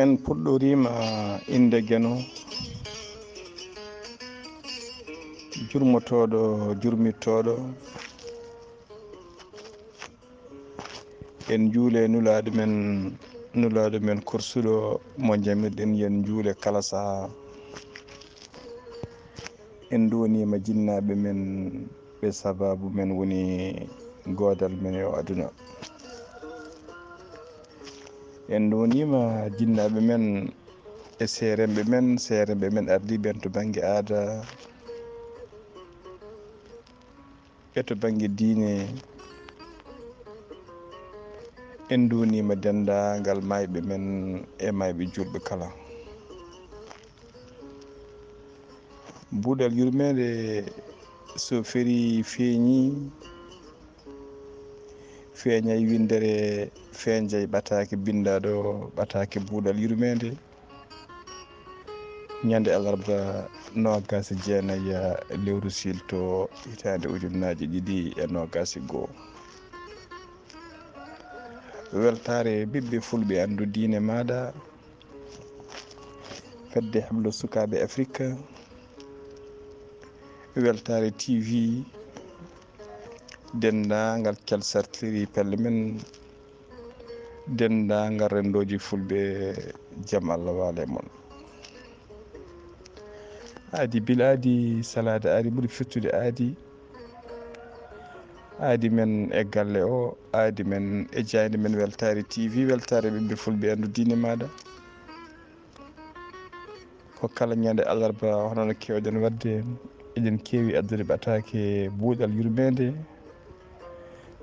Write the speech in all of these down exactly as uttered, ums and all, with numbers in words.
En puɗɗoriima innde Geno, jurmotooɗo, jurmittooɗo. En njuule Nulaaɗo men, Nulaaɗo men korsuɗo mo njamirɗen, yen njuule kala sahaa. En nduwaniima jinnaaɓe men, ɓe sabaabu men woni goodal men e oo aduna. En nduwaniima jinnaaɓe men e seeremɓe men, seeremɓe men ardiiɓe en to bannge aada e to bannge diine. En nduwaniima denndaangal maayɓe men e maayɓe juulɓe kala. Buuɗal yurmeende so ferii feeñii, feeñay winndere, feeñay ɓataake binndaaɗo, ɓataake buuɗal yurmeende. Ñande alarba noogaas e jeenay lewru siilto hitaande ujunnaaje ɗiɗi e noogaas e goo. Weltaare ɓiɓɓe fulɓe anndu diine maaɗa, fedde heblo sukaaɓe Afirka, Weltaare T V, denndaangal kelsartiri pelle men, denndaangal renndooji fulɓe, jam Allah waale mon. Aadi bil aadi, salaade aadi ɓuri fettude aadi. Aadi men e galle o, aadi men e jaaynde men Weltaare T V, weltaare ɓiɓɓe fulɓe anndu diine maaɗa. Ko kala ñande alarba, hono no keewɗen waɗde, eɗen keewi addude ɓataake buuɗal yurmeende,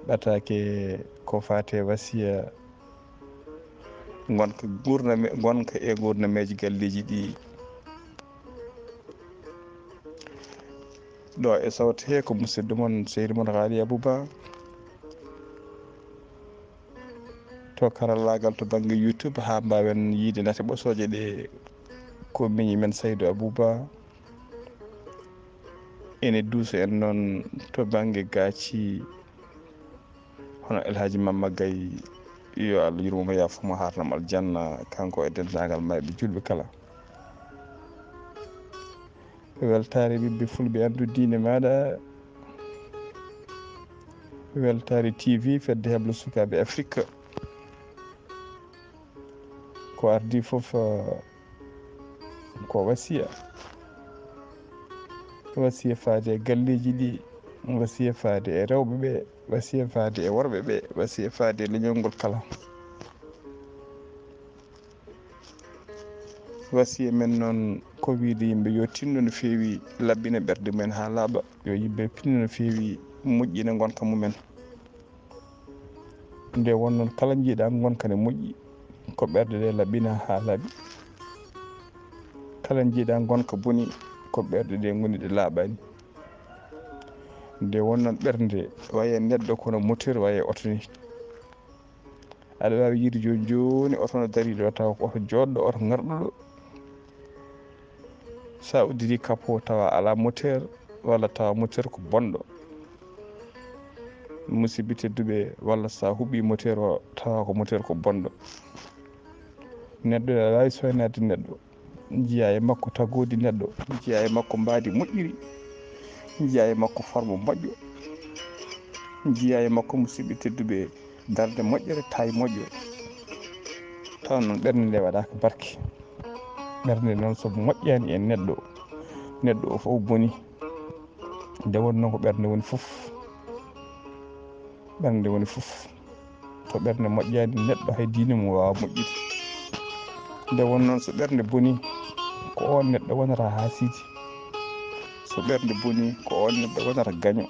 ɓataake ko faati e wasiya, ngonka gurname-, ngonka e gurnameeji galleeji ɗi. Ɗo e sawto he ko musidɗo mon, sehil mon Haali Abuba. To karallaagal to bannge YouTube, haa mbaawen yiide nate ɓosooje ɗe, ko miñi men Saydu Abuba. Ene duuso en noon to bannge gaaci, hono El Hadji Mamma Gaye, yo Allah yurmo mo, yaafo mo, haarna mo aljanna, kanko e denndaangal maayɓe juulɓe kala. Weltaare ɓiɓɓe fulɓe anndu diine maaɗa, Weltaare T V, fedde heblo sukaaɓe Afirka. Ko ardii fof, eh, ko wasiya. Wasiya faade e galleeji ɗi, wasiya faade e rewɓe ɓe, wasiya faade e worɓe ɓe, wasiya faade e leñol ngol kala. Wasiya men noon ko wiide yimɓe yo tinno no feewi, laɓɓina ɓerɗe mumen haa laaɓa, yo yimɓe tinno no feewi, moƴƴina ngonka mumen. Nde won noon, kala njiiɗa ngonka ne moƴƴi, ko ɓerɗe ɗe laɓɓina haa laaɓi. Kala njiiɗa ngonka boni, ko ɓerɗe ɗe ngoni ɗe laaɓaani. Nde won noon, ɓernde waye neɗɗo kono moteur waye oto ni. Aɗa waawi yiide jooni jooni oto no darii ɗo, tawa ko oto jooɗɗo, oto ŋarɗuɗo. Sa udditi capot tawa alaa moteur, walla tawa moteur ko bonɗo. Musidɓe tedduɓe, walla sa huɓɓi moteur o tawa ko moteur ko bonɗo. Neɗɗo ene waawi soynaade neɗɗo, njiya e makko tagoodi neɗɗo, njiya e makko mbaadi moƴƴiri, njiya e makko forme moƴƴo, njiya e makko, musidɓe tedduɓe, darnde moƴƴere, taay moƴƴo. Tawa noon ɓernde nde waɗaaka barke. Ɓernde noon so moƴƴaani e neɗɗo, neɗɗo o fof boni. Nde wonnoo ko ɓernde woni fof. Ɓernde woni fof. To ɓernde moƴƴaani neɗɗo, hay diine mum waawaa moƴƴude. Nde won noon, so ɓernde bonii, ko oon neɗɗo wonata haasiidi. So ɓernde bonii, ko oon neɗɗo wonata gaño.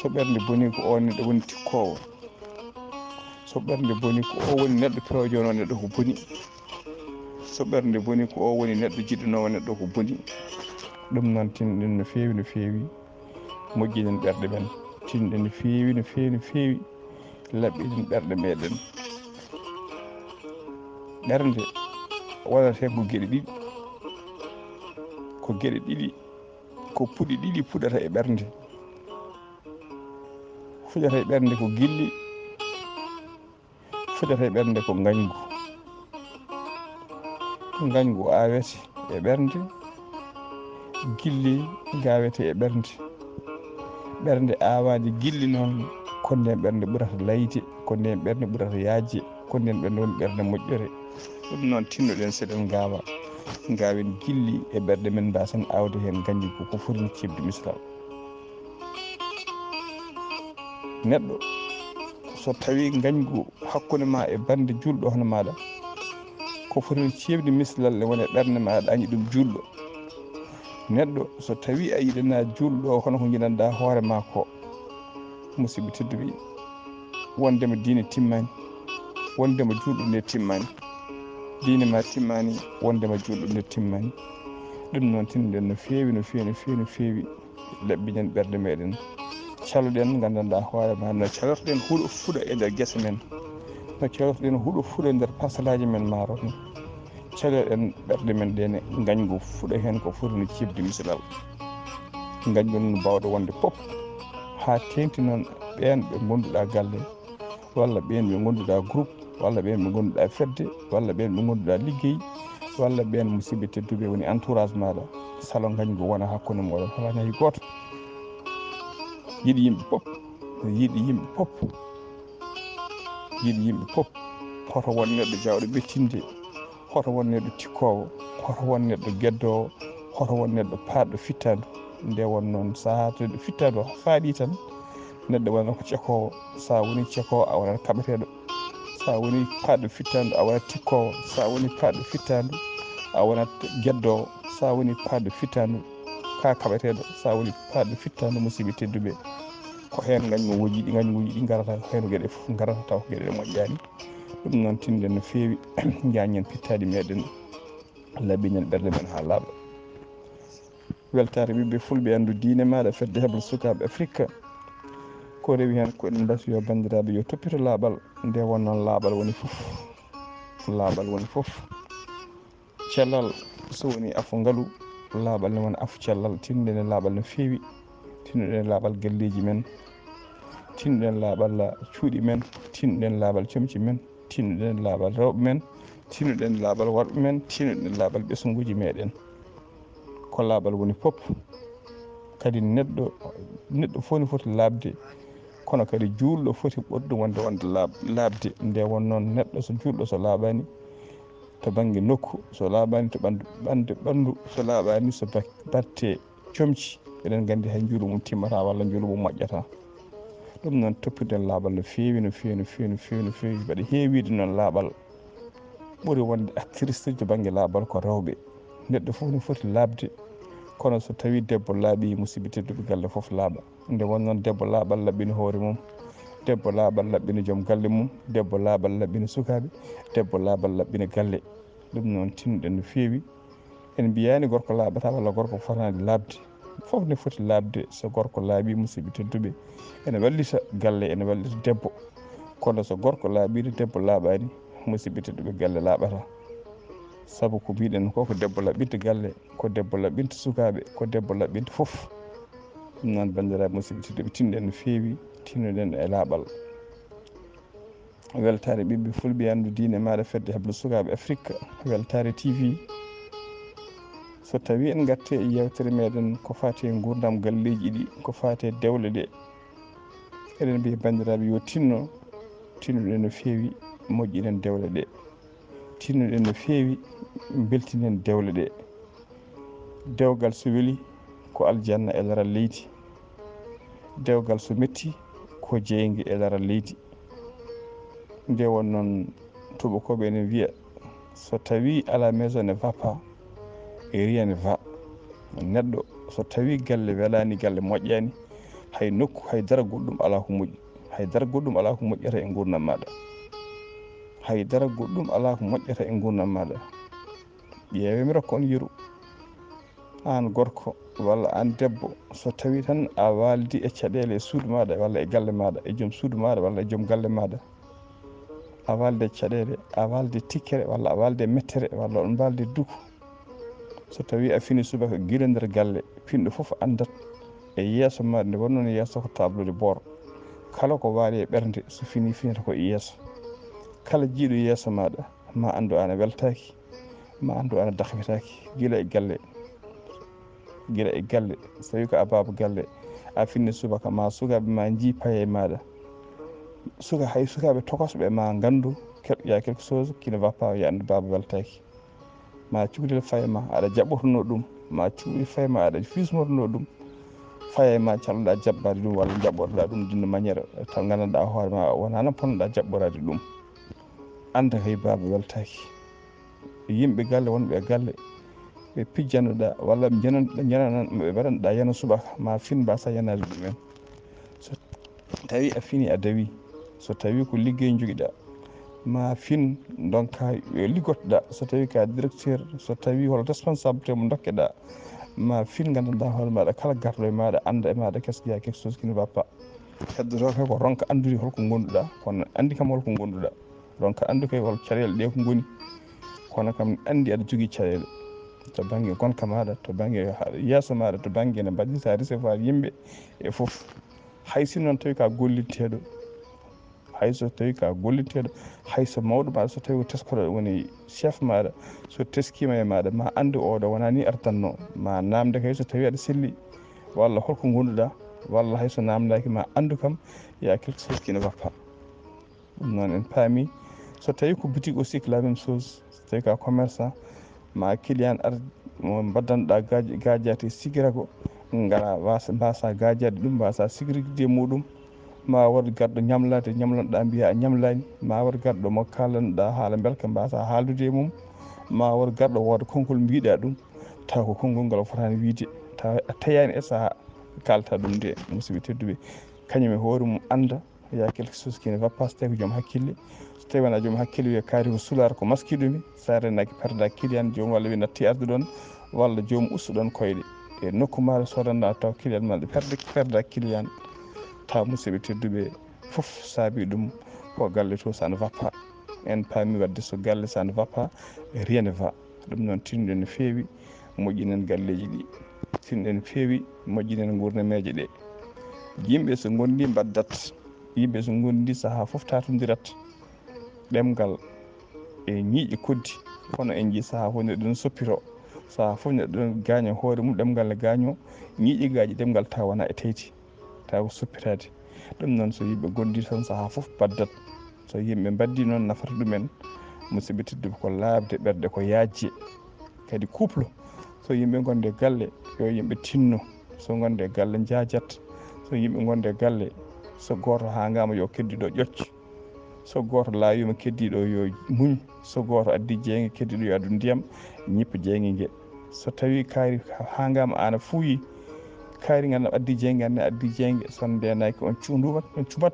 So ɓernde bonii, ko oon neɗɗo woni tikkoowo. So ɓernde bonii, ko o woni neɗɗo pewjoonoo neɗɗo ko boni. So ɓernde bonii, ko o woni neɗɗo jiɗɗunoowo neɗɗo ko boni. Ɗum noon, tinɗen no feewi, no feewi. Moƴƴinen ɓerɗe men. Tinɗen no feewi, no feewi, no feewi. Laɓɓinen ɓerɗe meɗen. Ɓernde wonata heen ko geɗe ɗiɗi. Ko geɗe ɗiɗi, ko puɗi ɗiɗi puɗata e ɓernde. Fuɗata e ɓernde ko gilli, fuɗata e ɓernde ko ngañgu. Ngañgu aawete e ɓernde, gilli ngaawete e ɓernde. Ɓernde aawaande gilli noon, ko ndeen ɓernde ɓurata layde, ko ndeen ɓernde ɓurata yaajde, ko ndeen ɓernde woni ɓernde moƴƴere. Ɗum noon, tinno-ɗen, so eɗen ngaawa, ngaawen gilli e ɓerɗe men, mbaasen aawde heen ngañgu ko foti no ceeɓde misal. Neɗɗo, so tawii ngañgu hakkunde ma e bannde juulɗo hono maaɗa, ko foti no ceeɓde misilal ne woni e ɓernde ma, aɗa añi ɗum juulɗo. Neɗɗo, so tawii a yiɗanaa juulɗo o hono ko njiɗanɗaa hoore ma ko, musidɓe tedduɓe, wondema diine timmaani, wondema juulɗo nde timmaani, diine ma timmaani, wondema juulɗo nde timmaani. Ɗum noon, tinno-ɗen no feewi, no feewi, no feewi, no feewi. Laɓɓinen ɓerɗe meɗen. Caloɗen, nganndanɗaa hoore ma, no calortoɗen huɗo fuɗa e nder gese men, no calortoɗen huɗo fuɗa e nder parcelaaji men maaro ni. Caloɗen ɓerɗe men ɗe ne, ngañgu fuɗa heen ko foti no ceeɓde misilal. Ngañgu noon baawɗo wonde pop, haa teeŋti noon ɓeen ɓe ngonduɗaa galle, walla ɓeen ɓe ngonduɗaa groupe, walla ɓeen ɓe ngonduɗaa fedde, walla ɓeen ɓe ngonduɗaa liggey, walla ɓeen, musidɓe tedduɓe, woni entourage maaɗa. Salo ngañgu wona hakkunde mooɗon, alaa hay gooto. Yiɗ yimɓe pop, yiɗ yimɓe pop, yiɗ yimɓe pop. Hoto won neɗɗo jaawɗo ɓettinde, hoto won neɗɗo tikkoowo, hoto won neɗɗo geddoowo, hoto won neɗɗo paaɗɗo fittaandu. Nde won noon, so a artii ɗo fittaandu o faaɗi tan, neɗɗo wonata ko cekoowo. So a woni cekoowo, a wonat kaɓeteeɗo. So a woni paaɗɗo fittaandu, a wonat tikkoowo. So a woni paaɗɗo fittaandu, a wonat geddoowo. So a woni paaɗɗo fittaandu, ka kaɓeteeɗo. So a woni paaɗɗo fittaandu, musidɓe tedduɓe, ko heen ngañguuji ɗi, ngañguuji ɗi ngarata, ko heen geɗe fof ngarata, taw ko geɗe ɗe moƴƴaani. Ɗum noon, tinno-ɗen no feewi, njaññen pittaaɗi meɗen, laɓɓinen ɓerɗe men haa laaɓa. Weltaare ɓiɓɓe fulɓe, anndu diine maaɗa, fedde heblo sukaaɓe Afirka. Ko rewi heen ko eɗen mbasi yo banndiraaɓe yo toppito laaɓal, nde won noon laaɓal woni fof. Laaɓal woni fof. Cellal so woni afo ngalu, laaɓal ne wona afo cellal. Tinno-ɗen e laaɓal no feewi. Tinno-ɗen e laaɓal galleeji men. Tinno-ɗen laaɓal cuuɗi men. Tinno-ɗen laaɓal comci men. Tinno-ɗen laaɓal rewɓe men. Tinno-ɗen laaɓal worɓe men. Tinno-ɗen laaɓal ɓesnguuji meɗen. Ko laaɓal woni pop. Kadi neɗɗo, neɗɗo fof ne foti laaɓde, kono kadi juulɗo foti ɓurɗo wonde, wonde laaɓ-, laaɓde. Nde won noon, neɗɗo so juulɗo so laaɓaani to bannge nokku, so laaɓaani to ɓanndu, ɓannde, ɓanndu, so laaɓaani so bak-, batte comci, eɗen nganndi hay njuulu mum timmataa walla njuulu mum moƴƴataa. Ɗum noon, toppiten laaɓal no feewi, no feewi, no feewi, no feewi, no feewi. Mbaɗa heewiide noon laaɓal ɓuri wonde actrice to bannge laaɓal ko rewɓe. Neɗɗo fof no foti laaɓde, kono so tawii debbo laaɓii, musidɓe tedduɓe, galle fof laaɓa. Nde won noon, debbo laaɓal laɓɓini hoore mum, debbo laaɓal laɓɓini joom galle mum, debbo laaɓal laɓɓini sukaaɓe, debbo laaɓal laɓɓini galle. Ɗum noon, tinno-ɗen no feewi. En mbiyaani gorko laaɓataa walla gorko fotaani laaɓde. Fof ne foti laaɓde. So gorko laaɓii, musidɓe tedduɓe, ene wallita galle, ene wallita debbo. Kono so gorko laaɓiino, debbo laaɓaani, musidɓe tedduɓe, galle laaɓataa. Sabu ko mbiɗen ko, ko debbo laɓɓinta galle, ko debbo laɓɓinta sukaaɓe, ko debbo laɓɓinta fof. Ɗum noon, banndiraaɓe musidɓe tedduɓe, tinno-ɗen no feewi, tinno-ɗen e laaɓal. Weltaare ɓiɓɓe fulɓe, anndu diine maaɗa, fedde heblo sukaaɓe Afirka, Weltaare T V. So tawii en ngartii e yeewtere meɗen ko faati e nguurndam galleeji ɗi, ko faati e dewle ɗe, eɗen mbiya banndiraaɓe yo tinno, tinno-ɗen no feewi, moƴƴinen dewle ɗe. Tinno-ɗen no feewi, mbeltinen dewle ɗe. Dewgal so weli, ko aljanna e laral leydi. Dewgal so metti, ko jeynge e laral leydi. Nde won noon, tuubakooɓe ene mbiya, so tawii à la maison ne va pas, rien ne va. Neɗɗo, so tawii galle welaani, galle moƴƴaani, hay nokku, hay dara goɗɗum alaa ko moƴƴi. Hay dara goɗɗum alaa ko moƴƴata e nguurndam maaɗa. Hay dara goɗɗum alaa ko moƴƴata e nguurndam maaɗa. Ƴeewe, mi rokka on yeru. Aan gorko walla aan debbo, so tawii tan a waaldi e caɗeele e suudu maaɗa walla e galle maaɗa, e joom suudu maaɗa walla e joom galle maaɗa, a waaldi e caɗeele, a waaldi e tikkere walla a waaldi e mettere walla on mbaaldi e duku, so tawii a finii subaka gila nder galle, pinɗo fof anndat e yeeso maaɗa, nde wonnoo yeeso ko tableau de bord. Kala ko waali e ɓernde, so finii, finata ko e yeeso. Kala jiiɗo yeeso maaɗa, ma anndu aan a weltaaki. ma anndu ana dakmitaaki gila e galle. Gila e galle, so tawi ko a baaba galle, a finni subaka ma sukaaɓe ma njii paye maɗa. Suka hay sukaaɓe tokosɓe ma nganndu ya quelque chose qui ne va pas, ya anndu baaba weltaaki. Ma cukalel faye ma aɗa jaɓɓotono ɗum, ma cukalel faye ma aɗa fismotono ɗum. Faye ma calɗa jaɓɓade ɗum walla jaɓɓotoɗa ɗum d'une manière taw nganndanɗa hoore ma wonano ponnoɗa jaɓɓorade ɗum. Annda kay baaba weltaaki. Yimɓe galle wonɓe e galle ɓe pijjanoɗa walla ɓe njanan- ɓe njananan ɓe mbaɗanoɗa yana subaka ma fin mbasa yanade ɗumen. So tawi a fini a dawi, so tawi ko liggey jogiɗa ma fin donka yo liggotoɗa, so tawi ka directeur, so tawi hol responsabilité mo dokkeɗa ma fin nganndanɗa hoore maɗa kala garɗo e maɗa annda e maɗa qu'est-ce qu'il y a quelque chose qui ne va pas. Heddoto kay ko ronka anndude holko ngonduɗa, kono anndi kam holko ngonduɗa. Ronka anndu kay hol caɗeele ɗe ko ngoni, kono kam anndi aɗa jogii caɗeele to bannge gonka maɗa, to bannge yeeso maɗa, to bannge no mbaɗirta recevoir yimɓe e fof. Hay si noon tawi ka golliteɗo, hay so tawi ka golliteɗo, hay so mawɗo maɗa, so tawi ko teskoɗo woni chef maɗa, so teskima e maɗa ma anndu oɗo wona ni artanno ma namde kay so tawi aɗa selli walla holko ngonduɗa, walla hay so namdaki ma anndu kam ya quelque chose qui ne va pas. Ɗum noon en paami. So tawi ko boutique aussi, la même chose, so tawi ka commerçant ma client ar mo mbaddanɗa gaajaate sigirago ngara wasa mbasa gaajaade ɗum, mbasa sigirde muɗum. Ma won garɗo ñamlaade ñamlanɗa mbiya a ñamlani, ma won garɗo mo kalanɗa haala belka mbasa haaldude e mum. Ma won garɗo wooda konngol mbiɗa ɗum taw ko konngol ngal o fotani wiide, taw a teyani e saha kalta ɗum nde. Musidɓe tedduɓe, kañum e hoore mum annda ya quelque chose qui ne va pas, so tawi ko joom hakkille. So tawi wona joom hakkille wiya kaari ko sular ko maskiɗumi, sa renaki perda client joom walla wi natti arde ɗon walla joom ustu ɗon koyɗe e nokku maɗa sodanɗa taw client maɗa perda perda client. Taw musidɓe tedduɓe, fof saabi ɗum ko galle to ça ne va pas. En paami wadde so galle ça ne va pas, rien ne va. Ɗum noon tinɗen no feewi moƴƴinen galleeji ɗi, tinɗen no feewi moƴƴinen nguurnameeje ɗe. Yimɓe so ngondi mbaddat, yimɓe so ngondi saha fof tatondirat. Ɗemngal e ñiiƴe koddi, kono en njii saha fof neɗɗo no soppito, saha fof neɗɗo no gaaña hoore mum, ɗemngal ne gaaño, ñiiƴe gaaƴi ɗemngal taw wona e tayti taw ko soppitaade. Ɗum noon so yimɓe ngondi tan saha fof baddat. So yimɓe mbaddi noon nafata ɗumen. Musidɓe tedduɓe, ko laaɓde ɓerɗe ko yaajje. Kadi couple so yimɓe gonde galle yo yimɓe tinno. So gonde galle njaajat. So yimɓe gonde galle so gooto hangama yo keddiɗo ƴocc. So gooto laawima keddiɗo yo muñ. So gooto addi jeynge keddiɗo yo addu ndiyam ñippa jeynge nge. So tawi kaari hangama ana fuuyi kaari ngana addi jeynge anne addi jeynge son ndenaki on cundumat on cumat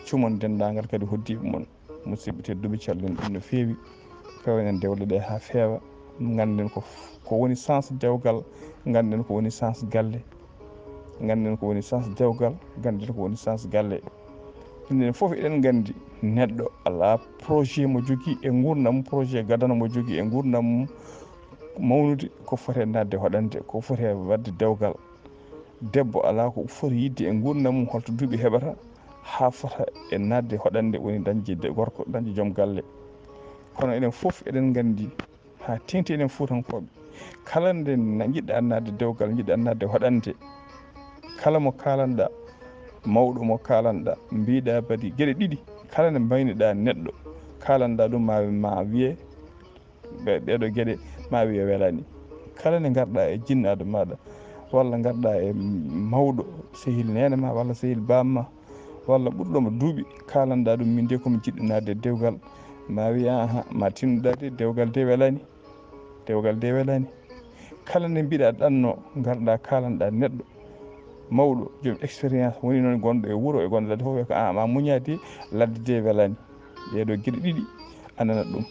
cumon dendagal kadi hoddiɓe mon. Musidɓe tedduɓe calɗen ɗum no feewi. Pewnen dewle ɗe ha feewa. Ganden ko ko woni sens dewgal. Ganden ko woni sens galle. Ganden ko woni sens dewgal. Ganden ko woni sens galle. Enen fof eɗen gandi neɗɗo ala projet mo jogui e gurdam mum, projet gadano mo jogui e gurdam mum. Mawnude ko foti e nadde hoɗande, ko foti e wadde dewgal. Debbo ala ko foti yidde e gurdam mum, holto duuɓi heɓata ha fota e nadde hoɗande woni dañde de gorko, dañde joom galle. Kono enen fof eɗen gandi ha tengti enen fuutankoɓe, kala nde na- jiɗɗa nadde dewgal, jiɗɗa nadde hoɗande, kala mo kalanɗa, mawɗo mo kalanɗa, mbiɗa badi gueɗe ɗiɗi. Kala nde mbayniɗa neɗɗo kalanɗa ɗum ma, ma wiye ɓe- ɗeɗo gueɗe ma wiye welani. Kala nde garɗa e jinnaɗo maɗa walla garɗa e mawɗo, sehil nene ma walla sehil bamma walla ɓurɗoma duuɓi, kalanɗa ɗum min de komi jiɗɗo nadde dewgal, ma wiya aha, ma tinnoɗa de dewgal de welani. Dewgal de welani. Kala nde mbiɗa ɗanno garɗa kalanɗa neɗɗo mawɗo joom expérience woni noon gonɗo e wuuro e gonɗo ladde fof wiya ko a ma muñadi ladde de welani. Ɗeɗo gueɗe ɗiɗi anana ɗum.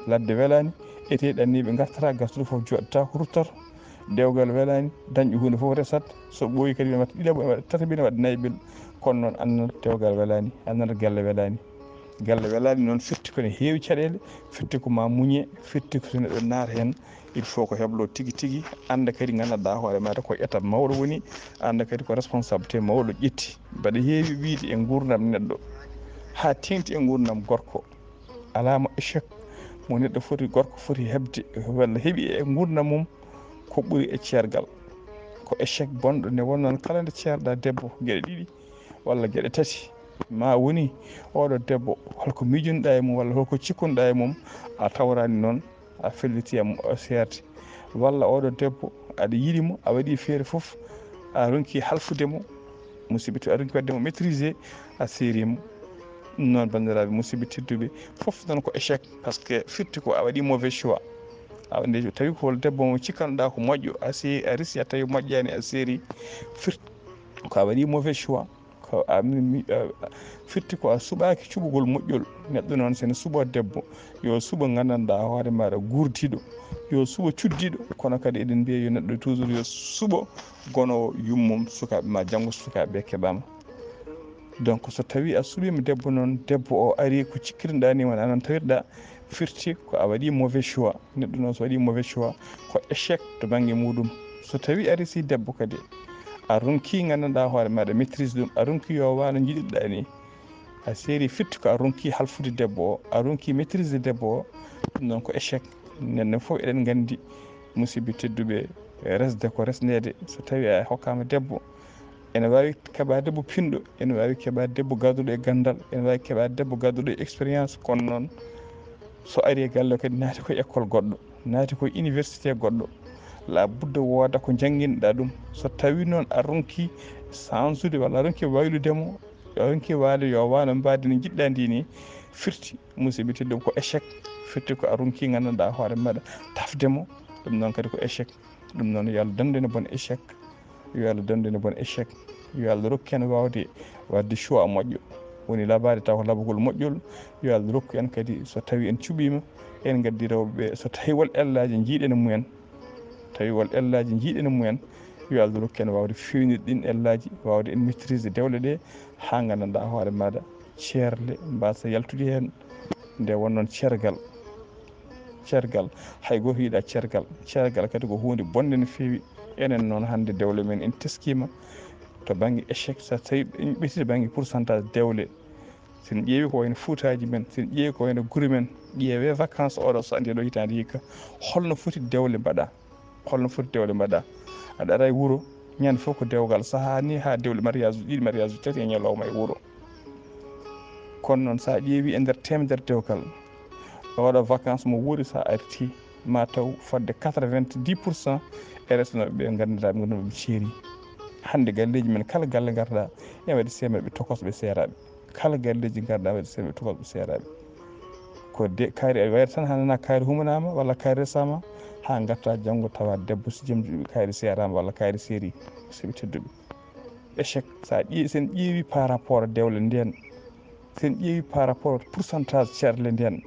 Ladde welani. Ete ɗanniɓe gartata, gartuɗo fof joɗɗata ko ruttata. Dewgal welani. Dañɗo hunde fof resat. So ɓooyi kadi ɓe mbatta ɗiɗaɓo ɓe mbaɗa tataɓi ne waɗa nayiɓel. Kono noon annal dewgal welani, annal galle welani. Galle welani noon firti ko ne heewi caɗele. Firti ko ma muñe. Firti ko so neɗɗo naata hen il faut ko heblo tigi tigi. Anda kadi gandanɗa hoore maɗa ko étape mawɗo woni. Anda kadi ko responsabilité mawɗo ƴetti. Mbaɗa heewi wiide e gurdam neɗɗo ha tengti e gurdam gorko. Alama échec mo neɗɗo foti, gorko foti heɓde walla heɓi e nguurndam mum, ko ɓuri e ceergal. Ko échec bonɗo. Nde wonnoon kala nde ceerɗa debbo geɗe ɗiɗi walla geɗe tati, ma woni oɗo debbo holko miijunoɗa e mum walla holko cikkunoɗa e mum, a tawrani noon, a felliti e mo, o seerde. Walla oɗo debbo aɗa yiɗi mo, a waɗi feere fof, a ronki halfude mo, musidɓe, to a ronki waɗde mo maîtriser, a seeri mo. Ɗum noon, banndiraaɓe musidɓe tedduɓe, fof noon ko échec, par ce que firti ko a waɗi mauvais choix. A, nde tawi ko debbo mo cikkanɗa ko moƴƴo, a se-, a resi, a tawi moƴƴani, a seeri, firti ko a waɗi mauvais choix. Ko a, mi, mi, a, firti ko a suɓaaki cuɓugol moƴƴol. Neɗɗo noon, so ene suɓa debbo, yo suɓo nganndanɗa hoore maaɗa gurdiiɗo, yo suɓo cuddiiɗo. Kono kadi eɗen mbiya yo neɗɗo toujours yo suɓo gonoowo yummum, sukaaɓe ma janngo so sukaaɓe ɓe keɓaama. Donc, so tawi a suɓiima debbo noon, debbo o ari ko cikkirinɗa ni, wona noon tawirɗa, firti ko a waɗi mauvais choix. Neɗɗo noon so waɗi mauvais choix, ko échec to bannge muɗum. So tawi a resi debbo kadi, a ronki nganndanɗa hoore maaɗa maîtrise ɗum, a ronki yo waano njiɗirɗa ni, a seeri firti ko a ronki halfude debbo o, a ronki maîtrise debbo o, ɗum noon ko échec. Enen fof eɗen nganndi, musidɓe tedduɓe, resde ko resnede. So tawi a hokkaama debbo, ene waawi keɓa debbo pinɗo, ene waawi keɓa debbo garduɗo e ganndal, ene waawi keɓa debbo garduɗo e expérience, kono noon so ari e galle kadi naati ko école goɗɗo, naati ko université goɗɗo, la budda wooda ko jannginɗa ɗum. So tawi noon a ronki sansude walla a ronki waylude mo, a ronki waade yo waano mbaadi no njiɗɗa ndi ni, firti musidɓe tedduɓe ko échec, firti ko a ronki nganndanɗa hoore maɗa tafde mo, ɗum noon kadi ko échec. Ɗum noon yo Allah dandu en e bon échec, yo Allah dandu en e bon échec, yo Allah rokku en waawde waɗde choix moƴƴo, woni labaade taw ko labagol moƴƴol. Yo Allah rokku en kadi so tawi en cuɓiima, en ngaddi rewɓe ɓe, so tawi won ellaji njiiɗen e mumen, tawi won ellaji njiiɗen e mumen, yo Allah rokku en waawde feewnirde ɗin ellaji, waawde en maîtrise dewle ɗe haa nganndanɗa hoore maɗa ceerle mbasa yaltude heen. Nde won noon ceergal, ceergal, hay gooto yiɗa ceergal. Ceergal kadi ko huunde bonnde no feewi. Enen noon hannde dewle men en teskiima to bannge échec, so tawi en ɓetti to bannge pourcentage dewle, so en ƴeewi ko wayno fuutaaji men, so en ƴeewi ko wayno gure men, ƴeewe vacances oɗo so nde ɗo hitaande hikka, holno foti dewle mbaɗa? Holno foti dewle mbaɗa? Aɗa ara e wuro, ñande fof ko dewgal, sahaa ni haa dewle mariage uji ɗiɗi, mariage uji tati e ñalawma e wuro. Kono noon, so a ƴeewi e nder teemedere dewgal, ɗo waɗa vacances mo wuuri, so a arti, ma taw fodde quatre-vingt-dix pour cent e resnooɓe ɓe nganndanɗaa ɓe, nganndanɗaa ɓe ceeri. Hannde galleeji men, kala galle ngarɗaa, ene waɗi seemedɓe tokosɓe seeraaɓe. Kala galleeji ngarɗaa, waɗi seemedɓe tokosɓe seeraaɓe. Ko de kaari, a wayata tan haa nana kaari humanaama walla kaari resaama, haa ngarta janngo tawa debbo so jom kaari seeraama walla kaari seeri, musidɓe tedduɓe. Échec, so a ƴee-, so en ƴeewi par rapport dewle nden, so en ƴeewi par rapport pourcentage ceerle nden,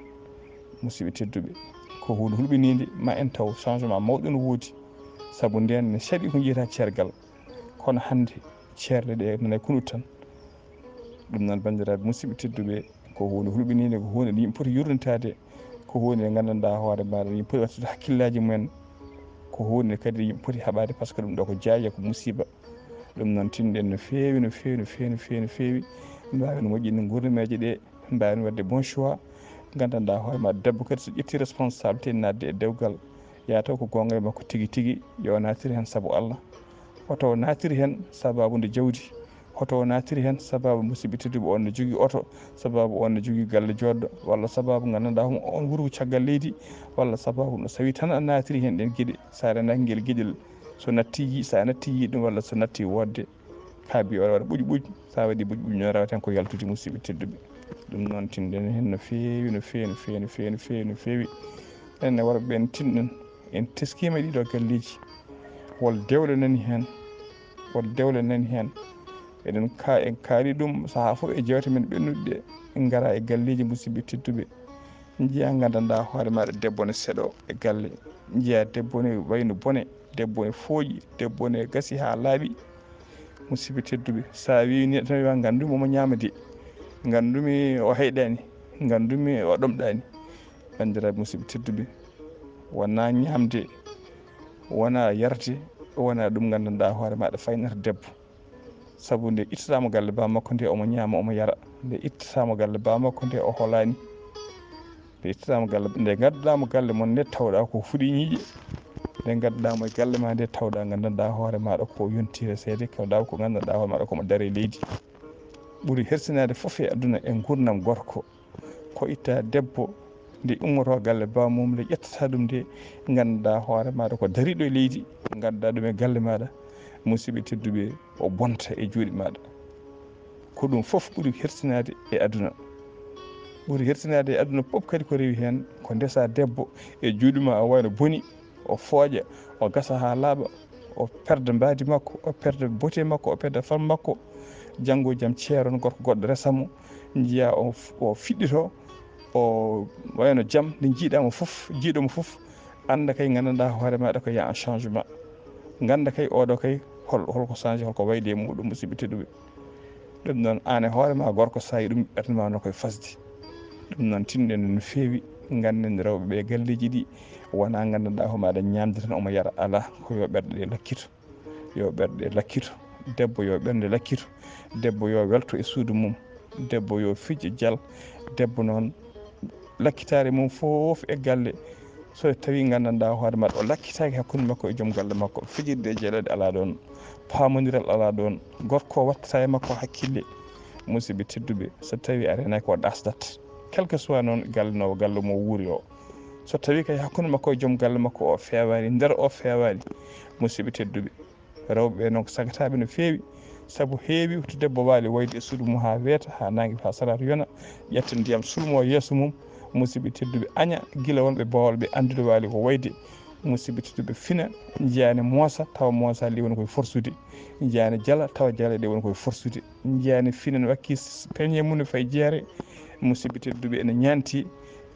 musidɓe tedduɓe, ko huunde hulɓiniinde, ma en taw changement mawɗo no woodi. Sabu nden ne caɗi ko jeyata ceergal, kono hannde ceerle ɗe nana e kunut tan. Ɗum noon, banndiraaɓe musidɓe tedduɓe, ko huunde hulɓiniinde, ko huunde nde yimɓe poti yurnitaade, ko huunde nde nganndanɗaa hoore maaɗa, yimɓe poti wattude hakkillaaji mumen, ko huunde kadi yimɓe poti haɓaade, par ce que ɗum ɗo ko jaaje, ko musiba. Ɗum noon, tinɗen no feewi, no feewi, no feewi, no feewi, no feewi. Mbaawen moƴƴinde nguurdameeje ɗe, mbaawen waɗde bon choix. Nganndanɗaa hoore ma, debbo kadi so ƴetti responsabilité naatde e dewgal, yaa taw ko goonga e makko tigi tigi, yo naatir heen sabu Allah. Hoto o naatir heen sababu nde jawdi. Hoto o naatiri heen sababu musidɓe tedduɓe, on ne jogii oto, sababu on ne jogii galle jooɗɗo, walla sababu nganndanɗaa homo on wuro caggal leydi, walla sababu no sawi tan a naatiri heen ɗeen geɗe. So a renaki ngel geɗel, so natti yi-, so a natti yiide ɗum, walla so natti woodde, ka mbiya oɗo waɗa ɓuƴ ɓuƴ, so a waɗi ɓuƴ ɓuƴ noon, rewata heen ko yaltude, musidɓe tedduɓe. Ɗum noon, tinɗen heen no feewi, no feewi, no feewi, no feewi, no feewi, no feewi. Enen ne worɓe ɓeen, tinɗen, en teskiima e ɗiɗo galleeji. Wol dewle nani heen, wol dewle nani heen. Eɗen ka-, en kaali ɗum sahaa fof e jeewte men ɓennuɗe ɗe, en ngara e galleeji musidɓe tedduɓe. Njiya nganndanɗaa hoore maaɗa debbo ne seeɗo e galle, njiya debbo ne wayno bone, debbo ne fooƴi, debbo ne gasi haa laaɓi. Musidɓe tedduɓe, so a wii neɗɗo tan wiya, "Nganndu-mi omo ñaama de, nganndu-mi o heyɗaani, nganndu-mi o ɗomɗaani." Banndiraaɓe musidɓe tedduɓe, wonaa ñaamde, wonaa yarde, wonaa ɗum nganndanɗaa hoore maaɗa faynata debbo. Sabu nde ittataamo galle baa makko nde omo ñaama, omo yara, nde ittataamo galle baa makko nde o holaani. Nde ittaɗaama galle, nde ngadduɗaama galle mon nde tawɗaa ko fuɗi ñiiƴe. Nde ngadduɗaama e galle ma nde tawɗaa nganndanɗaa hoore maaɗa ko yontiire seede, tawɗaa ko nganndanɗaa hoore maaɗa ko mo dare leydi. Ɓuri hersinaade fof e aduna e nguurndam gorko, ko itta debbo nde ummotoo galle bammum nde ƴettata ɗum nde nganndanɗaa hoore maaɗa ko dariiɗo e leydi, ngannduɗaa ɗum e galle maaɗa, musidɓe tedduɓe, o bonta e juuɗe maaɗa. Ko ɗum fof ɓuri hersinaade e aduna. Ɓuri hersinaade e aduna fof kadi ko rewi heen ko ndesa debbo e juuɗe ma, o wayno boni, o fooƴa, o gasa haa laaɓa, o perda mbaadi makko, o perda bote makko, o perda fam makko. Janngo e jam ceeron gorko goɗɗo resa mo, njiya o, o fiɗɗito, o wayno jam, nde njiiɗaa mo fof, jiiɗo mo fof, annda kay nganndanɗaa hoore maaɗa ko yaa en changement. Ngannda kay oɗo kay hol, holko changé, holko wayde e muɗum, musidɓe tedduɓe. Ɗum noon, aan e hoore ma gorko, so a yi ɗum, ɓernde ma no koye fasde. Ɗum noon, tinɗen no feewi, ngannden rewɓe ɓe galleeji ɗi, wonaa nganndanɗaa hoore maaɗa ñaamde tan omo yara, alaa, ko yo ɓerɗe ɗe lakkito. Yo ɓerɗe lakkito. Debbo yo ɓernde lakkito. Debbo yo welto e suudu mum. Debbo yo fij e jal. Debbo noon, lakkitaare mum fof e galle, so tawii nganndanɗaa hoore maaɗa o lakkitaaki hakkunde makko e joom galle makko, fijirde e jaleeɗe alaa ɗoon, paamondiral alaa ɗoon, gorko o wattata e makko hakkille, musidɓe tedduɓe, so tawii a reenaaki o ɗasdat. Quel que soit noon galle no, galle mo wuuri o, so tawii kay hakkunde makko e joom galle makko o feewaani, nder o feewaani, musidɓe tedduɓe, rewɓe ɓe noon ko sagataaɓe no feewi, sabu heewi to debbo waali wayde e suudu mum haa weeta, haa naange, haa salaatu yona, ƴetta ndiyam sulmoo yeeso mum, musidɓe tedduɓe, aña gila wonɓe boowal ɓe anndude waali ko wayde, musidɓe tedduɓe, fina, njiyaani moosa tawa moosa ɗe woni koye forsude, njiyaani jala tawa jala ɗe woni koye forsude, njiyaani fina no wakki peñe mum no fayi jeere, musidɓe tedduɓe, ene ñaanti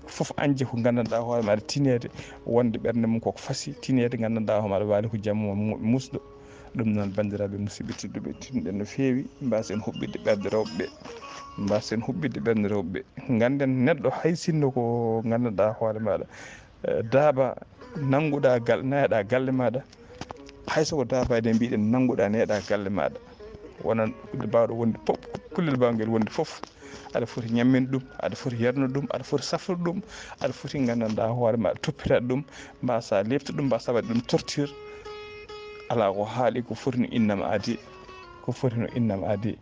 fof añde ko nganndanɗaa hoore maaɗa tineede wonde ɓernde mum koko fasi, tineede nganndanɗaa hoore maaɗa waali ko jamma mu-, musɗo. Ɗum noon, banndiraaɓe musidɓe tedduɓe, tinɗen no feewi, mbaasen huɓɓitde ɓerɗe rewɓe ɓe, mbaasen huɓɓitde ɓerɗe rewɓe ɓe. Ngannden neɗɗo hay sinno ko nganndanɗaa hoore maaɗa, eh, daaba nannguɗaa gal-, nayaɗaa galle maaɗa, hay so ko daabaade mbiɗen nannguɗaa neyaɗaa galle maaɗa, wonaa baawɗo wonde pop, kullel baawngel wonde fof, aɗa foti ñammin ɗum, aɗa foti yarnude ɗum, aɗa foti safrude ɗum, aɗa foti nganndanɗaa hoore ma, aɗa toppitaade ɗum, mbaasaa leeftude ɗum, mbaasaa waɗde ɗum torture. Alaa ko haali, ko foti no innam aadi, ko foti no innam aadi.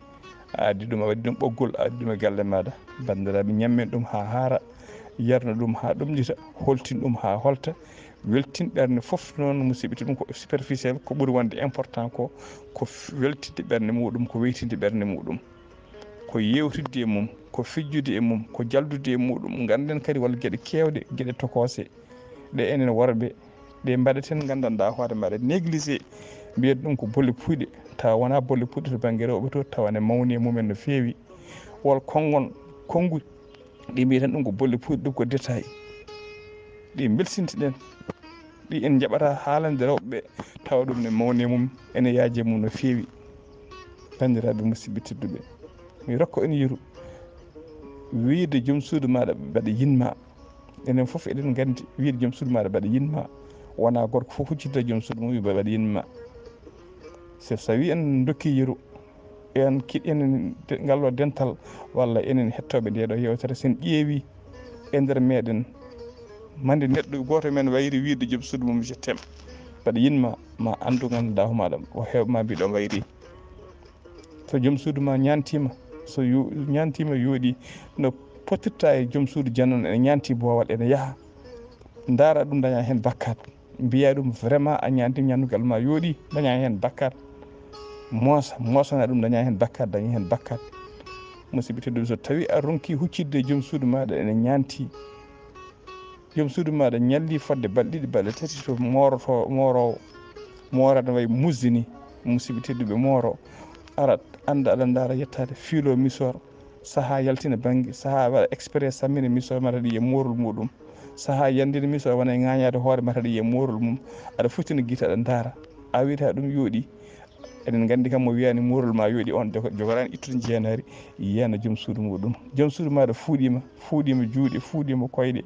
A addi ɗum, a waɗi ɗum ɓoggol, a addi ɗum e galle maaɗa. Banndiraaɓe, ñammin ɗum haa haara, yarnu ɗum haa ɗomɗita, holtin ɗum haa holta, weltin ɓernde fof noon, musidɓe, ɗum ko superficiel, ko ɓuri wonde important ko, ko f-, weltinde ɓernde muɗum, ko weytinde ɓernde muɗum. Ko yeewtidde e mum, ko fijjude e mum, ko jaldude e muɗum. Ngannden kadi won geɗe keewɗe, geɗe tokoose, ɗe enen worɓe, ɗe mbaɗeten, nganndanɗaa hoore maaɗa négligé, mbiyen ɗum ko bolle puyɗe, tawa wonaa bolle puyɗe to bannge rewɓe to, tawa ne mawni e mumen no feewi. Wol konngon, konngu, ɗi mbiyeten ɗum ko bolle puyɗe, ɗum ko détail. Ɗi mbelsintiɗen, ɗi en njaɓata haalande rewɓe ɓe, tawa ɗum ne mawni e mum, ene yaaji e mum no feewi. Banndiraaɓe musidɓe tedduɓe, mi rokka on yeru, wiyde joom suudu maaɗa mbaɗa yinma. Enen fof eɗen nganndi, wiyde joom suudu maaɗa mbaɗa yinma, wonaa gorko fof huccita joom suudu mum, wiya mbaɗa yinma. So, so tawi en ndokki yeru, en kiɗ-, enen de-, ngal ɗo dental, walla enen hettooɓe nde ɗo yeewtere, so en ƴeewi e nder meɗen, mande neɗɗo gooto men wayri wiyde joom suudu mum, "Je t'aime." Mbaɗa yinma, ma anndu nganndanɗaa hoore maaɗa, o heew ma mbiɗo wayri. So joom suudu ma ñaantiima, so yo-, ñaantiima yooɗi, no potirta e joom suudu janano ene ñaanti boowal, ene yaha. Ndaara ɗum, daña heen bakkaat. Mbiya ɗum, vraiment, a ñaanti ñaandugal ma yooɗi, daña heen bakkaat. Moosa, moosana ɗum, daña heen bakkaat, daña heen bakkaat. Musidɓe tedduɓe, so tawi a ronki huccitde e joom suudu maaɗa ene ñaanti, joom suudu maaɗa ñalli fodde balɗe ɗiɗi, balɗe tati to mooroto, mooroowo, moorata no wayi musde ni, musidɓe tedduɓe, mooro, arat, annda, aɗa ndaara yettaade, fiilo misoor, sahaa yaltina bannge, sahaa waɗa exprès, sammina misoor, mata ɗi e moorol muɗum, sahaa yandina misoor, wona e ŋaañaade hoore, mata ɗi e moorol mum, aɗa foti no gite, aɗa ndaara, a wiyata ɗum yooɗi. Eɗen nganndi kam, mo wiyaani moorol ma yooɗi, on jogo-, jogoraani ittude njeenaari, yiyana joom suudu muɗum. Joom suudu maaɗa fuuɗiima, fuuɗiima juuɗe, fuuɗiima koyɗe.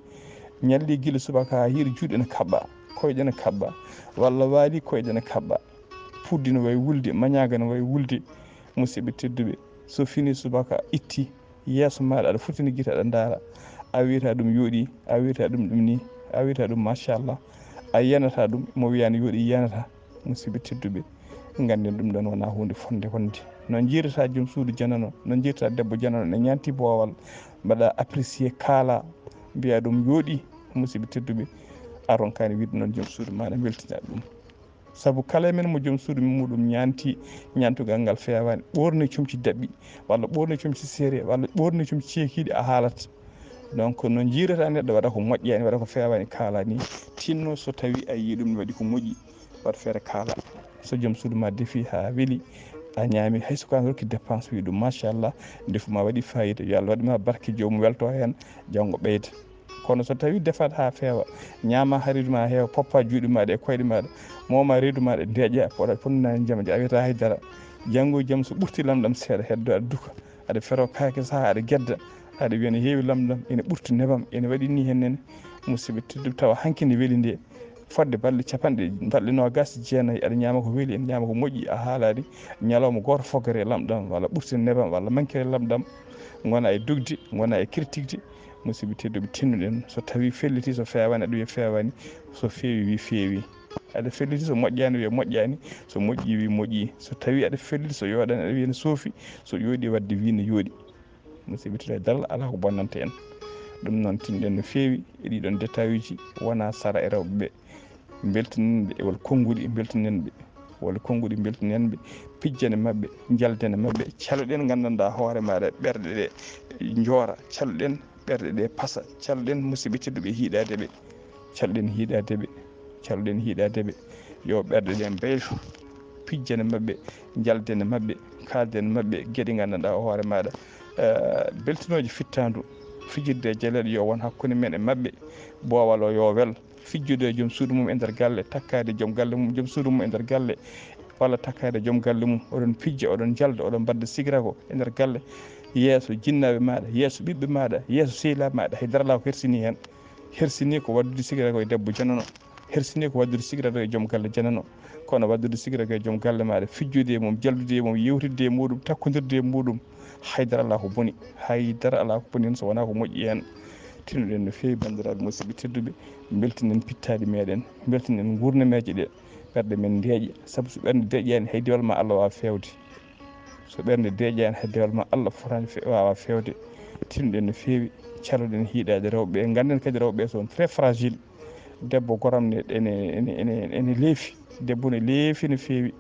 Ñalli gila subaka haa hiira, juuɗe ne kaɓɓa, koyɗe ne kaɓɓa, walla waali, koyɗe ne kaɓɓa. Puɗdi no wayi wulde, mañaaga no wayi wulde. Musidɓe tedduɓe, so fini subaka itti, yeeso maaɗa aɗa foti no gite aɗa ndaara. A wiyata ɗum yooɗi, a wiyata ɗum ɗum ni, a wiyata ɗum machallah, a yanata ɗum, mo wiyani yooɗi yanata. Musidɓe tedduɓe, ngannden ɗum ɗon wona huunde fonde wonde. No jiirata joom suudu janano, no jiirata debbo janano, ne ñaanti boowal, mbaɗa apprécier kaala, mbiya ɗum yooɗi. Musidɓe tedduɓe, a ronkani wiide noon joom suudu maɗa weltina ɗum. Sabu kala e men mo joom suudu muɗum ñaanti ñaantugal ngal feewaani, ɓoorni comci daɓɓi, walla ɓoorni comci seere, walla ɓoorni comci ceekiiɗi a haalat. Donc no jiirata neɗɗo waɗa ko moƴƴaani, waɗa ko feewaani, kaalaani, tinno so tawi a yii ɗum ne waɗi ko moƴƴi, waɗ feere kaala. So joom suudu ma defi haa weli, a ñaami, hay so ko an rokki dépense, wi ɗum machallah, ndefu ma waɗi fayida, yo Allah waɗ ma barke, joomum welto heen, janngo ɓeyda. Kono so tawi defat haa feewa, ñaama haa reedu ma heewa, poppa juuɗe maɗa e koyɗe maɗa, mooma reedu maɗa, ndeeƴa, poɗa fonnani jamaji, a wiyata haydara. Janngo e jam so ɓurti lamɗam seeɗa, heddo aɗa duka, aɗa fero kaake saha, aɗa gedda, aɗa wiya ne heewi lamɗam, ene ɓurti nebam, ene waɗi ni hen nene. Musidɓe tedduɓe, tawa hanki nde weli nde, fodde balɗe capanɗe, balɗe noogas e jeenayi, aɗa ñaama ko weli, ene ñaama ko moƴƴi, a haalaade ñalawma gooto foggere lamɗam, walla ɓurti nebam, walla mankere lamɗam, ngona e dugde, ngona e kirtigde. Musidɓe tedduɓe, tinnuɗen, so tawi felliti, so feewani, aɗa wiya feewani, so feewi, wi feewi. Aɗa felliti, so moƴƴani, wiya moƴƴani, so moƴƴi, wi moƴƴi. So tawi aɗa felliti, so yooɗani, aɗa wiya ne soofi, so yooɗi, wadde wi ne yooɗi. Musidɓe tedduɓe, daral alaa ko bonnanta en. Ɗum noon, tinɗen no feewi e ɗiɗon détail uji, wona sara e rewɓe ɓe. Mbeltinen ɓe e wol konnguɗi, mbeltinen ɓe wol konnguɗi, mbeltinen ɓe, pijjane maɓɓe, njaltane maɓɓe. Caloɗen nganndanɗaa hoore maaɗa ɓerɗe ɗe njoora, caloɗen ɓerɗe ɗe pasa, caloɗen musidɓe tedduɓe hiiɗaade ɓe, caloɗen hiiɗaade ɓe, caloɗen hiiɗaade ɓe, yo ɓerɗe ɗe mbeylo, pijjane maɓɓe, njaltane maɓɓe, kaaldane maɓɓe, geɗe nganndanɗaa hoore maaɗa, eh, beltinooje fittaandu, fijirde e jaleeɗe yo won hakkunde men e maɓɓe, boowal o yo wel, fijjude e joom suudu mum e nder galle, takkaade joom galle mum, joom suudu mum e nder galle, walla takkaade joom galle mum, oɗon pijja, oɗon njalda, oɗon mbadda sigrago e nder galle, yeeso jinnaaɓe maaɗa, yeeso ɓiɓɓe maaɗa, yeeso sehilaaɓe maaɗa, hay dara alaa ko hersini heen. Hersini ko waɗdude sigrago e debbo janano, hersini ko waɗdude sigrago e joom galle janano, kono waɗdude sigrago e joom galle maaɗa, fijjude e mum, jaldude e mum, yewtidde e muɗum, takkondirde e muɗum, hay dara alaa ko boni, hay dara alaa ko boni heen so wonaa ko moƴƴi heen. Tinnoɗen no feewi, banndiraaɓe musidɓe tedduɓe, mbeltinen pittaaɗi meɗen, mbeltinen nguurnameeje ɗe, ɓerɗe men ndeeƴa, sabu so ɓernde deeƴaani, hay dewal ma Allah waawa feewde. So ɓernde deeƴaani, hay dewal ma Allah fotaani fe-, waawa feewde. Tinnoɗen no feewi, caloɗen hiiɗaade rewɓe ɓe. Ngannden kadi rewɓe ɓe sont très fragiles. Debbo goram ne ene, ene, ene, ene leefi. Debbo ne leefi no feewi.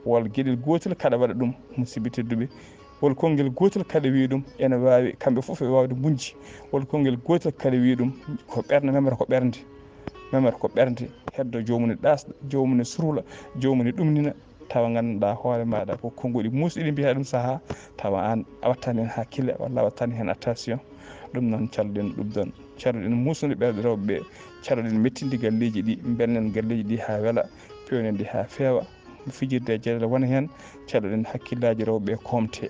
Wol geɗel gootel kaɗa waɗa ɗum, musidɓe tedduɓe. Wol konngel gootel kaɗa wiya ɗum, ene waawi, kamɓe fof ɓe waawde muñde. Wol konngel gootel kaɗa wiya ɗum, ko ɓernde, memata ko ɓernde. Memata ko ɓernde, heddo joomum ne ɗaasɗa, joomum ne surula, joomum ne ɗumnina. Tawa nganndanɗaa hoore maaɗa ko konnguɗi muusɗi ɗi mbiyaa ɗum sahaa, tawa aan a wattaani heen hakkille walla a wattaani heen attention. Ɗum noon, caloɗen ɗum ɗoon. Caloɗen muusnude ɓerɗe rewɓe ɓe, caloɗen mettinde galleeji ɗi, mbelnen galleeji ɗi haa wela, pewnen ɗi haa feewa. Fijirde e jaleeɗe wona heen, caloɗen hakkillaaji rewɓe ɓe koomte.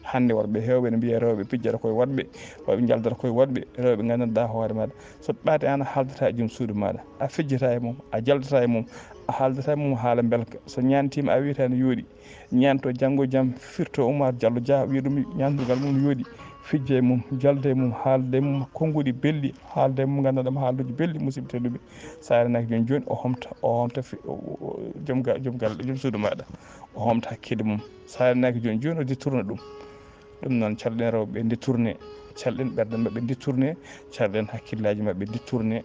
Hannde worɓe heewɓe ene mbiya rewɓe pijjata koye woɗɓe, rewɓe njaldata koye woɗɓe, rewɓe nganndanɗaa hoore maaɗa. So ɓaade aan a haaldata e joom suudu maaɗa, a fijjata e mum, a jaldata e mum, a haaldata e mum haala mbelka. So ñaantiima a wiyata ne yooɗi, ñaanto janngo jam, firto Oumar Diallo Dia, wiya ɗum ñaandugal mum yooɗi, fijja e mum, jalda e mum, haalda e mum konnguɗi belɗi, haalda e mum nganndanɗaa haaluuji belɗi, musidɓe tedduɓe. So a reenaaki jooni jooni, o homta, o homta fi-, o, o, o, joom ga-, joom galle, joom suudu maaɗa, o homta hakkille mum. So a reenaaki jooni jooni, o détourna ɗum. Ɗum noon, caloɗen rewɓe ɓe détourné, caloɗen ɓerɗe maɓɓe détourné, caloɗen hakkillaaji maɓɓe détourné,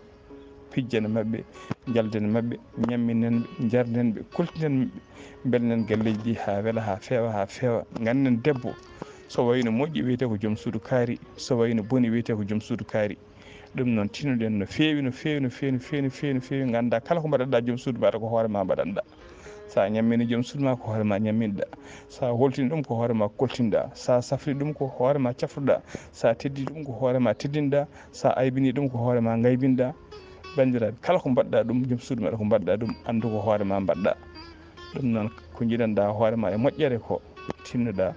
pijjane maɓɓe, njalden maɓɓe, ñamminen ɓe, njarden ɓe, koltinen ɓe, mbelnen galleeji ɗi haa wela, haa feewa, haa feewa. Ngannden debbo, so wayno moƴƴi, wiyetee ko joom suudu kaari, so wayno boni, wiyetee ko joom suudu kaari. Ɗum noon, tinnoɗen no feewi, no feewi, no feewi, no feewi, no feewi, no feewi. Nganndaa kala ko mbaɗaɗaa joom suudu maaɗa, ko hoore ma mbaɗanɗaa. So a ñammini joom suudu ma, ko hoore ma ñamminɗaa. So a holtini ɗum, ko hoore ma koltinɗaa. So a safri ɗum, ko hoore ma cafruɗaa. So a teddi ɗum, ko hoore ma teddinɗaa. So a aybini ɗum, ko hoore ma ngaybinɗaa. Banndiraaɓe, kala ko mbaɗɗaa ɗum, joom suudu maaɗa ko mbaɗɗaa ɗum, anndu ko hoore ma mbaɗɗaa. Ɗum noon, ko njiɗanɗaa hoore ma e moƴƴere ko, tinnoɗaa.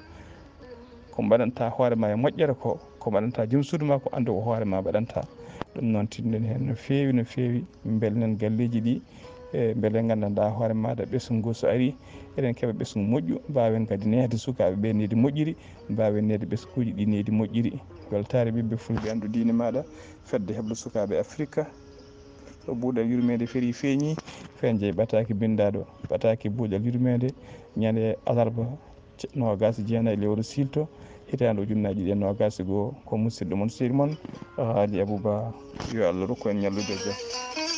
Ko mbaɗantaa hoore ma e moƴƴere ko, ko mbaɗantaa joom suudu ma ko, anndu ko hoore ma mbaɗantaa. Ɗum noon, tinnoɗen heen no feewi, no feewi, mbelnen galleeji ɗi, E mbele nganndanɗaa hoore maaɗa ɓesngu nguu so arii, eɗen keɓa ɓesngu moƴƴu, mbaawen kadi nehde sukaaɓe ɓee nehdi moƴƴiri, mbaawen nehde ɓesnguuji ɗi nehdi moƴƴiri. Weltaare ɓiɓɓe fulɓe anndu diine maaɗa, fedde heblo sukaaɓe Afrika. Ɗo buuɗal yurmeende ferii feeñii, fenjey ɓataake binndaaɗo, ɓataake buuɗal yurmeende, ñande alarba, noogaas e jeenayi lewru siilto, hitaande ujunnaaji ɗiɗi e noogaas e goo, ko musidɗo mon, sehil mon, Haali Abuba. Yo Allah rokku en ñallude e jam.